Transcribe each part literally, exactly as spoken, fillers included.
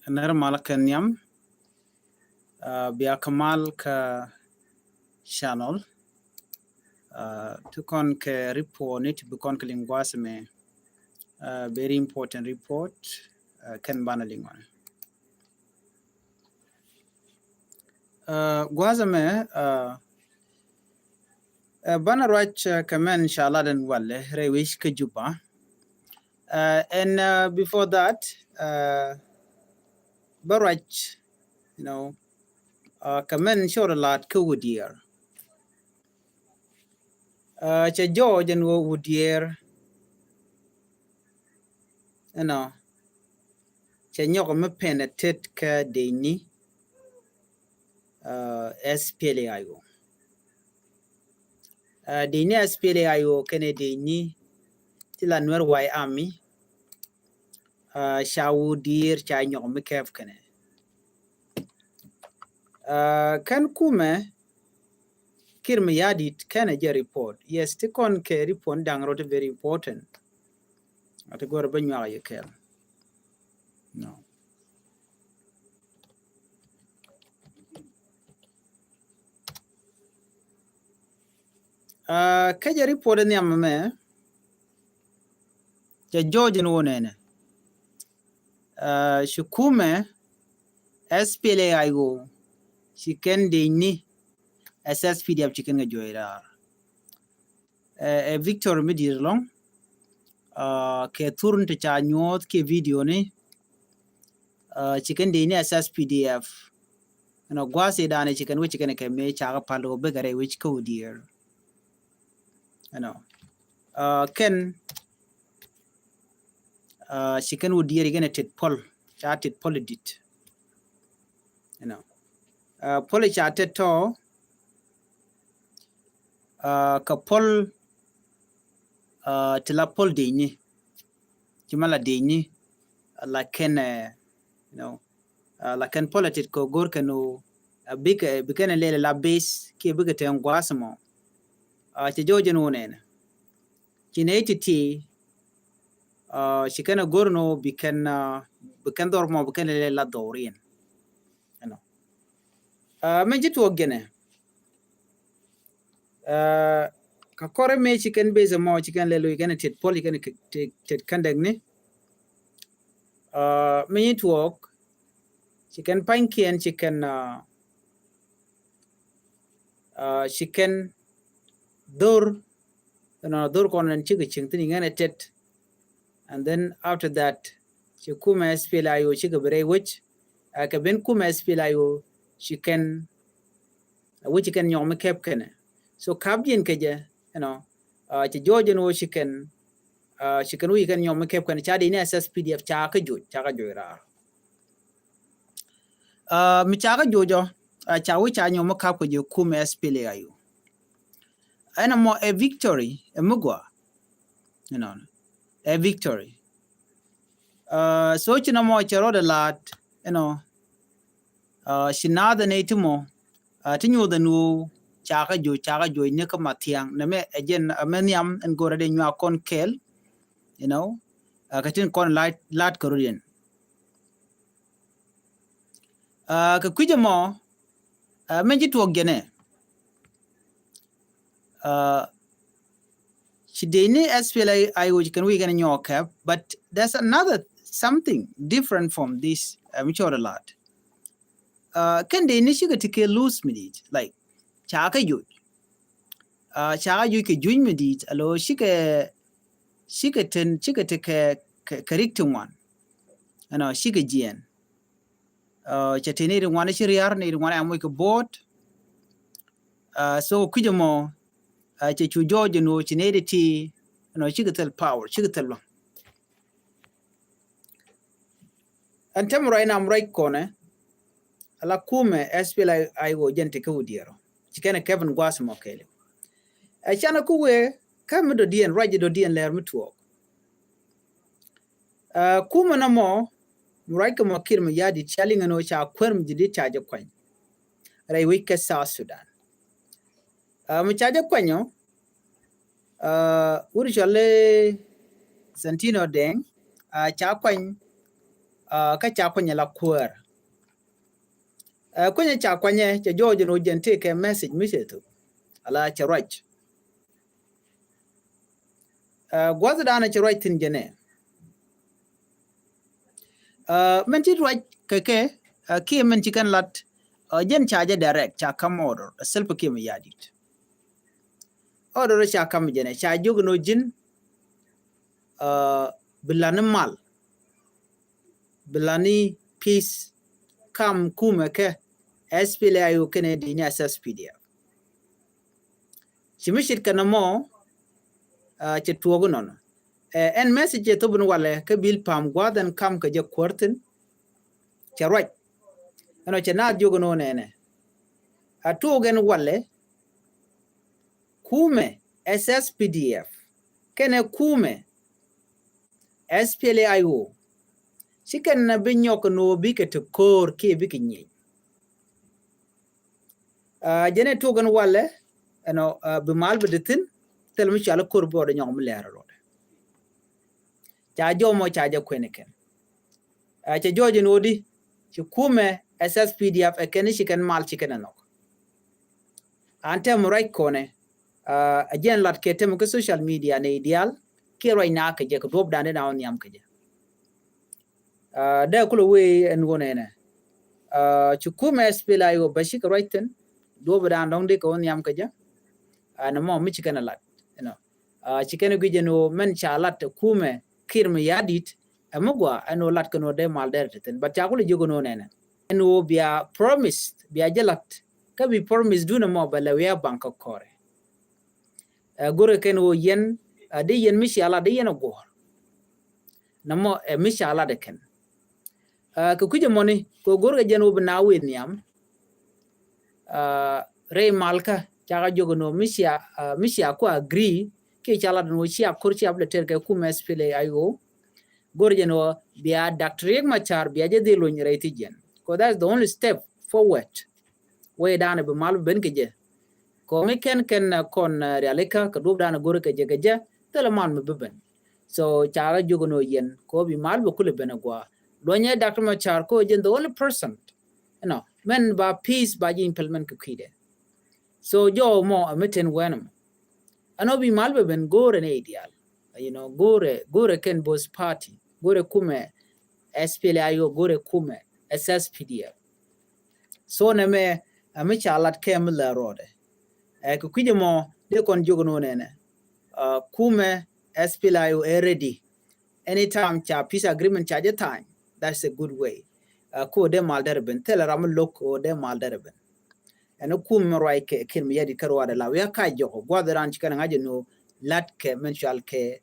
Nɛr mal kɛ nhiam, uh, bia kɛ mal kɛ channel, uh, ti kɔn kɛ report ni ti bi kɔn kɛ liŋ gua̱a̱th mɛ, uh, very important report, uh, kɛn banɛ liŋ ɔn. Uh, gua̱a̱th mɛ, uh, uh, banɛ ruac, uh, kɛ mɛn ca lat ɛn walɛ rɛy wec kä Juba. Uh, and, uh, before that, uh, bä ruac, you know, uh, kɛ mɛn cɛ rɔ lat kä Wudiɛɛr. Uh, cɛ jɔɔc ɛn ɣöö Wudiɛɛr, you know, cɛ nyɔk mi pɛn ɛ tet kä dec ni, uh, S P L A I O. Uh, dec ni S P L A I O kɛnɛ dec ni ti la Nuer White Army, uh, ca Wudiɛɛr ca nyɔk mi kɛp kɛnɛ. Uh, kɛn kumɛ Kiir Mayardit kɛnɛ jɛ report. Yes, ti kɔn kɛ report da̱ŋ rɔ ti very important. A ti gɔr bä nyuak yɛ kɛl. No. Uh, kä jɛ report ni amɛ mɛ, cɛ jɔɔc ni wä nɛnɛ. Uh, ci kumɛ S P L A I O ci kɛn dec ni S S P D F ci kɛn kɛ jɔɔc raar. Uh, ɛ victory mi di̱i̱t lɔŋ. Uh, kɛ thur ni ti ca nyuɔth kɛ video ni. Uh, ci kɛn dec ni S S P D F. Ɛnɔ gua̱a̱th i̱ da̱a̱n ci kɛn wä ci kɛn kɛ mëë cakɛ pal kɛ wä bekɛ rɛy wec kä Wudiɛɛr. Ɛnɔ, uh, kɛn, uh, ci kɛn Wudiɛɛr ikɛn ɛ tet puɔl, ca tet puɔl idit. Ɛnɔ, uh, puɔl ica tet tɔ, uh, kɛ puɔl, uh, ti la puɔl dec ni. Ci ma la dec ni, uh, la kɛn, uh, you know, uh, la kɛn puɔl itet kɛ go̱r kɛn ɣöö, uh, bikɛ, bikɛn lɛl la base kiɛ bikɛ tɛn gua̱a̱th mɔ. Uh, cɛ jɔɔc ɛn wä nɛnɛ. Ci nɛ iti ti, uh, ci kɛn a go̱r ni ɣöö bikɛn, uh, bikɛn dhɔr mɔ bikɛn lɛl la dhɔr in. You know. Uh, mɛ ji̱ tuɔɔk jɛnɛ. Uh, kɛ kɔrɛ mëë ci kɛn base mɔ ci kɛn lɛl wec kɛn tet puɔl ci kɛn tet, tet kɛn dɛk ni. Uh, mi nyi tuɔɔk ci kɛn pa̱nykiɛn ci kɛn, uh, uh, ci kɛn dhor, you know, dhor kɔn nɛn cikɛ cieŋ thin iŋɛn ɛ tet. And then after that ci kumɛ S P L A I O cikɛ bi rɛy wec. Uh, kɛ ben kumɛ S P L A I O ci kɛn, uh, wec ci kɛn nyɔk mi kɛp kɛnɛ. So kap jiɛn kɛ jɛ, you know, uh, ci jɔɔc ɛn wä ci kɛn, uh, ci kɛn wec ci kɛn nyɔk mi kɛp kɛnɛ ca dec ni S S P D F ca kä joc, ca kä joc raar. Uh, mi ca kä joc ɔ, uh, ca wec ca nyɔk mi kap kɛ jɛ kumɛ S P L A I O. Ɛn ɛmɔ ɛ victory ɛ mi gua. You know, ɛ victory. Uh, so ci nɔmɔ cɛ rɔɔdɛ la̱t, you know, uh, ci naath ɛn ɛ ti mɔ, uh, ti nyuuth ɛn ɣöö ca kä joc, ca kä joc ni kä Mathiaŋ. Nɛ mɛ ɛ jɛn, uh, mɛ nhiam ɛn go̱rɛ dee nyuak kɔn kɛɛl, you know, uh, kɛ tin kɔn la̱t, la̱t kɛ rɔ̱diɛn. Uh, kɛ kui̱c ɛmɔ, uh, mɛ ji̱ tuɔɔk jɛnɛ. Uh, ci dec ni S P L A I O ci kɛn wec kɛn nyɔk kɛp, but there's another something different from this, uh, mi cɔɔr a lot. Uh, kɛn dec ni cikɛ ti kɛ loose mi dit, like, ca kä joc. Uh, ca kä joc kɛ juc mi dit, alo cikɛ, cikɛ ten, cikɛ ti kɛ, kɛ, kɛ rik ti ŋuan. Ɛnɔ, cikɛ jiɛn. Uh, cɛ ti ni ri ŋuan ci riar, ni ri ŋuan ɛ moc kɛ bo̱o̱t. Uh, so kui̱c ɛmɔ, uh, cɛ cu jɔɔc ɛn ɣöö ci ni ri ti, you know, cikɛ thil power, cikɛ thil lua̱ŋ. Ɛn tɛm ruac nam ruac kɔnɛ, ala kumɛ S P L A I O jɛn ti kä Wudiɛɛr ɔ. Ci kɛn ɛ kɛp ɛn gua̱a̱th mɔ kɛɛliw. Ɛ canɛ ku wee, kä mi dɔ̱diɛn, ruac dɔ̱diɛn lɛr mi tuɔɔk. Uh, kumɛ nɔmɔ, mi ruac kɛ mɔ Kiir Mayardit ca liŋ ɛn ɣöö ca kuäär mi ji̱ dit ca jɛ kuany rɛy wec kä South Sudan. Uh, mi ca jɛ kuany ɔ, uh, wut cɔl i̱ Santino Deng, uh, ca kuany, Kä ca kuanyɛ la kuäär. Kuanyɛ ca kuanyɛ cɛ jɔɔc ni wä jɛn tëë kɛ message mi cɛ thuk ala cɛ ruac. Gua̱th danɛ cɛ ruac thi̱n jɛnɛ. Mɛn ti ruac kɛ kɛ kiɛ mɛn ci kɛn lat jɛn ca jɛ direct ca kam order a Salva Kiir Mayardit. Order ca kam jɛnɛ ca jiök ni wä ji̱n bi lani mal bi lani peace kam kumɛ kɛ S P L A I O kɛnɛ dini S S P D F. Ci mi cit kɛn mɔ cɛ tuɔɔk nɔnɔ. Ɛn message cɛ thop ni walɛ kä bil pam gua̱th ɛn kam kɛ jɛ kuäär thi̱n. Cɛ ruac ɛn ɔ cɛ naath jiök ni wä nɛnɛ. A tuɔɔk ɛn walɛ kumɛ S S P D F kɛnɛ kumɛ S P L A I O ci kɛn na bi nyɔk ni wä bikɛ ti ko̱o̱r kiɛ bikɛ nyieny. Jɛn ɛ tuɔɔk ɛn walɛ ɛnɔ bi mal bi di thi̱n thil mi cɔal ko̱r bɔɔdɛ nyɔk mi lɛɛr rɔɔdɛ. Ca jɔmɔ ca jɛ kuɛn kɛn. Cɛ jɔɔc ɛn wä di ci kumɛ S S P D F ɛ kɛn ci kɛn mal ci kɛn ɛ nhɔk. An tɛm ruac kɔnɛ a jɛn lat kɛ tɛm kä social media ni diaal kiɛ ruac na kɛ jɛ kɛ duɔp dan di na wä nhiam kɛ jɛ. Dee kulɛ wee ɛn wä nɛnɛ ci kumɛ S P L A I O bɛ ci kɛ ruac thi̱n duɔp dan dɔŋ di kɛ wä nhiam kɛ jɛ. Ɛn mɔ mi ci kɛn a lat ɛnɔ ci kɛn a guic ɛn wä mɛn ca lat kumɛ Kiir Mayardit. Ɛmɛ gua ɛn wä lat kɛn wä dee mal dɛr ti thi̱n but ca kulɛ jiök ɛn wä nɛnɛ ɛn wä bia promise bia jɛ lat kä bi promise dun ɛmɔ bɛ lɛ wiaa baŋ kä kɔrɛ. Ɛ go̱rɛ kɛn wä yɛn di yɛn mi cia lat di yɛn a guɔ̱r. Nɛ mɔ ɛ mi cia lat ɛ kɛn kɛ kui̱c ɛmɔni kɛ go̱rɛ kɛ jɛn wä bi na wee nhiam. Rɛy malkä cakɛ jiök ɛn wä mi cia mi cia ku agree kiɛ cia lat ɛn wä cia ko̱r cia bi lɛ tɛr kɛ kumɛ S P L A I O. Go̱r jɛn wä bia Doctor Riek Machar bia jɛ dhil luny rɛy thi jiɛn. Cause that's the only step forward. Wee danɛ bi mal bi ben kɛ jɛ. Kɔ mi kɛn kɛn kɔn rialikä kɛ duɔp danɛ go̱r kɛ jɛ kɛ jɛ thilɛ mal mi bi ben. So ca ɣä jiök ni wä yɛn kɔ bi mal bi kulɛ ben a gua. Luɔnyɛ Doctor Machar kɔ jɛn the only person. You know, mɛn ba peace ba jɛ implement kɛ kui̱dɛ. So jɔw mɔ a mi ten wɛn mɔ. Ɛn ɔ bi mal bɛ ben go̱rɛ ni diaal. You know, go̱rɛ go̱rɛ kɛn both party go̱rɛ kumɛ S P L A I O go̱rɛ kumɛ S S P D F. So nɛ mɛ a mi ca lat kɛ mi lɛ rɔɔdɛ. Ɛ kɛ kui̱c mɔ dee kɔn jiök ni wä nɛnɛ. Kumɛ S P L A I O ɛ ready. Anytime ca peace agreement ca jɛ tha̱a̱ny, that's a good way. Ko dee mal derɛ ben thilɛ ram mi lo̱k ko dee mal derɛ ben. Ɛn kum mi ruac kɛ Kiir Mayardit kä ruaadɛ la wi̱i̱ a kac jɔk gua̱th ran ci kɛn ŋa̱c ɛn ɣöö lat kɛ mɛn cual kɛ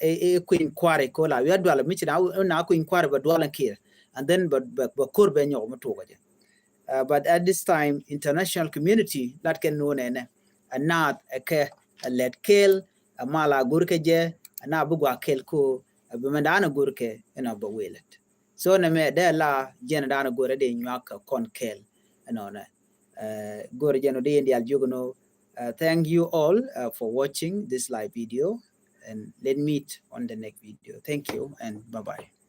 i̱ kui̱ny kua̱ri ko la wi̱i̱ a dual mi ci na kui̱ny kua̱ri bɛ dual ɛn Kiir. And then bɛ ko̱r bɛ nyɔk mi tuɔk ɛ jɛ. But at this time international community lat kɛn ni wä nɛnɛ ɛ naath ɛ kɛ ɛ lɛt kɛɛl ɛ mal a go̱r kɛ jɛ ɛ naath bi gua̱a̱ kɛɛl ko ɛ bi mɛn da̱a̱n ɛ go̱r kɛ ɛn ɔ bɛ wee lɛt. So nɛ mɛ dee la jɛn da̱a̱n ɛ go̱r ɛ dee nyuak kɛ kɔn kɛɛl ɛnɔnɛ. Go̱r jɛn ɔ dee yɛn diaal jiök ɛn ɔ. Thank you all for watching this live video and let meet on the next video. Thank you and bye bye.